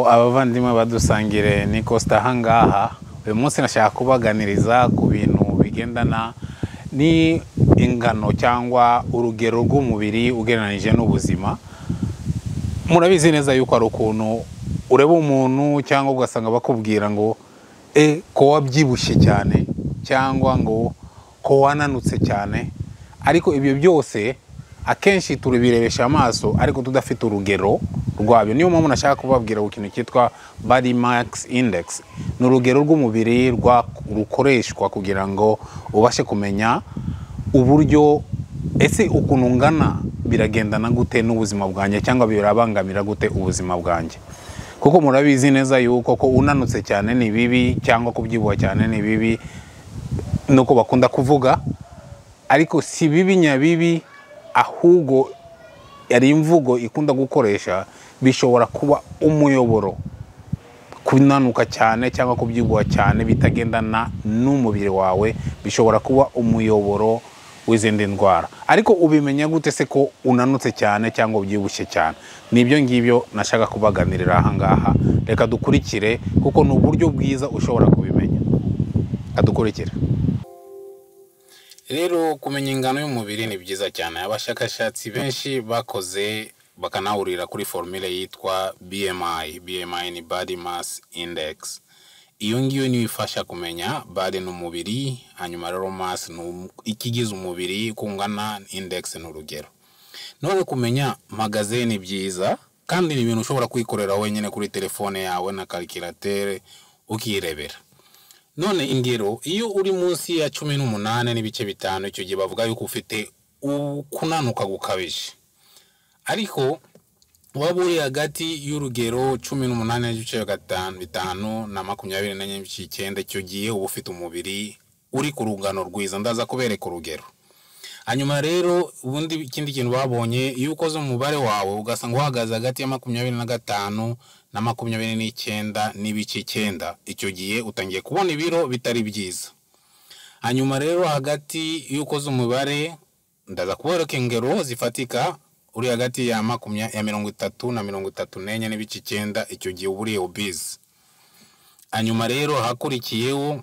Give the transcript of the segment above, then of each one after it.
Abavandimwe badusangire ni Costa ahangaha. Uyu munsi nashaka kubaganiriza ku bintu bigendana ni ingano cyangwa urugero rw'umubiri ugereranije n'ubuzima. Murabizi neza yuko ari ukuntu ureba umuntu cyangwa ugasanga bakubwira ngo ko wabyibushye cyane cyangwa ngo ko wananutse cyane, ariko ibyo byose akenshi tubirebesha amaso ariko tudafite urugero rwabyo. Niyo mpamvu nashaka kubabwira ku kintu cyitwa body mass index. Ni urugero rw'umubiri rukoreshwa kugira ngo ubashe kumenya uburyo ese ukuntu ungana biragendana gute n'ubuzima bwanjye cyangwa birabangamira gute ubuzima bwanjye. Kuko murabizi neza yuko ko unanutse cyane ni bibi cyangwa kubyibuha cyane ni bibi, nuko bakunda kuvuga, ariko si bibi nyabibi, ahubwo yari imvugo ikunda gukoresha. Bishobora kuba umuyoboro kunanuka cyane cyangwa kubyibuha cyane bitagendana n'umubiri wawe, bishobora kuba umuyoboro w'izindi ndwara. Ariko ubimenya gute se ko unanutse cyane cyangwa ubyibushye cyane? Nibyo ngibyo nashaka kubaganirira ahangaha. Reka dukurikire kuko ni uburyo bwiza ushobora kubimenya. Adukurikire. Rero kumenya ingano y'umubiri ni byiza cyane. Abashakashatsi benshi bakoze bakanahurira kuri formule yitwa BMI. BMI ni Body Mass Index. Iyo ngiyo niyo ifasha kumenya body ni umubiri, hanyuma rero mass ni ikigize umubiri kungana, index ni urugero. None kumenya mpagaze ni byiza, kandi ni ibintu ushobora kwikorera wenyine kuri telefone yawe na calculateur ukirebera. None ingero, iyo uri munsi ya 18.5, icyo gihe bavuga yuko ufite kunanuka gukabije. Ariko waba uri hagati y'urugero 18.5 na 24.9, icyo gihe uba ufite umubiri uri ku rungano rwiza. Ndaza kubereka urugero. Hanyuma rero ubundi ikindi kintu babonye, iyo ukoze umubare wawe ugasanga uhagaze hagati ya 25 na 29.9, icyo gihe utangiye kubona ibiro bitari byiza. Hanyuma rero hagati iyo ukoze umubare, ndaza kubereka ingero zifatika, uri hagati ya 30 na 34.9, icyo gihe uba uri obese. Hanyuma rero hakurikiyeho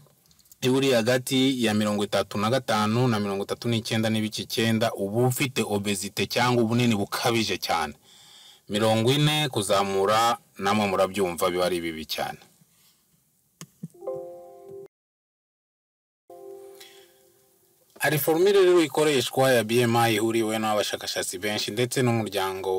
uri hagati ya 35 na 39.9, uba ufite obesite cyangwa ubunini bukabije cyane. 40 kuzamura, namwe murabyumva biba ari bibi cyane. Hari formule rero ikoreshwa ya BMI ihuriwe n'abashakashatsi benshi ndetse n'umuryango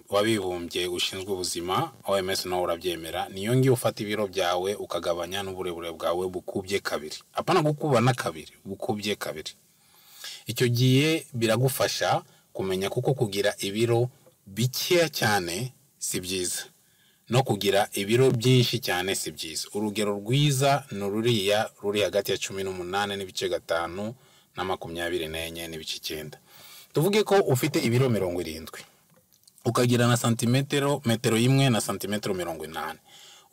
w'abibumbye ushinzwe ubuzima OMS nawo urabyemera. Niyo ngiyo ufata ibiro byawe ukagabanya n'uburebure bwawe bukubye kabiri. Apana gukuba na kabiri, bukubye kabiri. Icyo gihe biragufasha kumenya kuko kugira ibiro bikeya cyane si byiza, no kugira ibiro byinshi cyane si byiza. Urugero rwiza ni ruriya ruri hagati ya 18.5 na 24.9. Tuvuge ko ufite ibiro 70 ukagira na santimetero metero imwe na santimetero 80.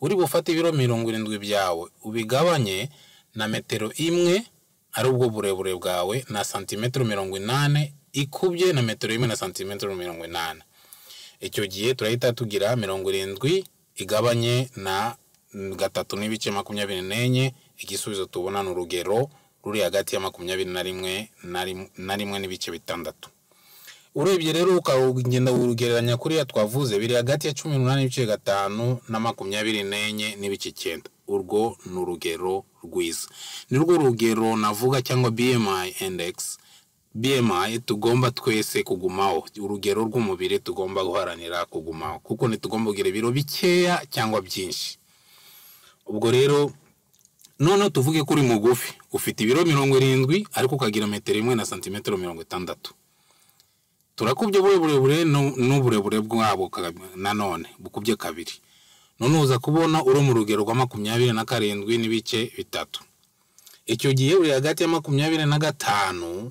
Uri bufate ibiro 70 byawe ubigabanye na metero imwe ari ubwo burebure bwawe na santimetero 80 ikubye na metero imwe na santimetero 80. Icyo gihe turahita tugira 70 igabanye na 3.24, igisubizo tubona ni urugero ruri hagati ya 21 na 1.6. Urebye rero ukagenda urugereranya kuri ya twavuze, biri hagati ya 18.5 na 24.9. Urwo ni urugero rwiza. Ni rwo rugero navuga cyangwa BMI index. BMI tugomba twese kugumaho, urugero rw'umubiri tugomba guharanira kugumaho, kuko ntitugomba kugira ibiro bikeya cyangwa byinshi. Ubwo rero none tuvuge kuri mugufi, ufite ibiro 70 ariko ukagira metero imwe na santimetero 60. Turakubye uburebure n'uburebure bwabo nanone bukubye kabiri. None uza kubona uri mu rugero rwa 27.3. Icyo gihe uri hagati ya 25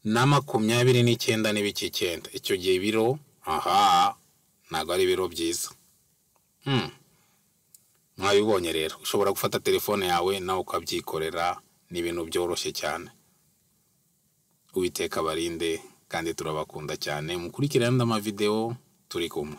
na 29.9. Icyo gihe ibiro aha ntago ari ibiro byiza. Mwabibonye rero, ushobora gufata telefone yawe nawe ukabyikorera, ni ibintu byoroshye cyane. Uwiteka barinde kandi turabakunda cyane. Mukurikirane andi mavideo, turi kumwe.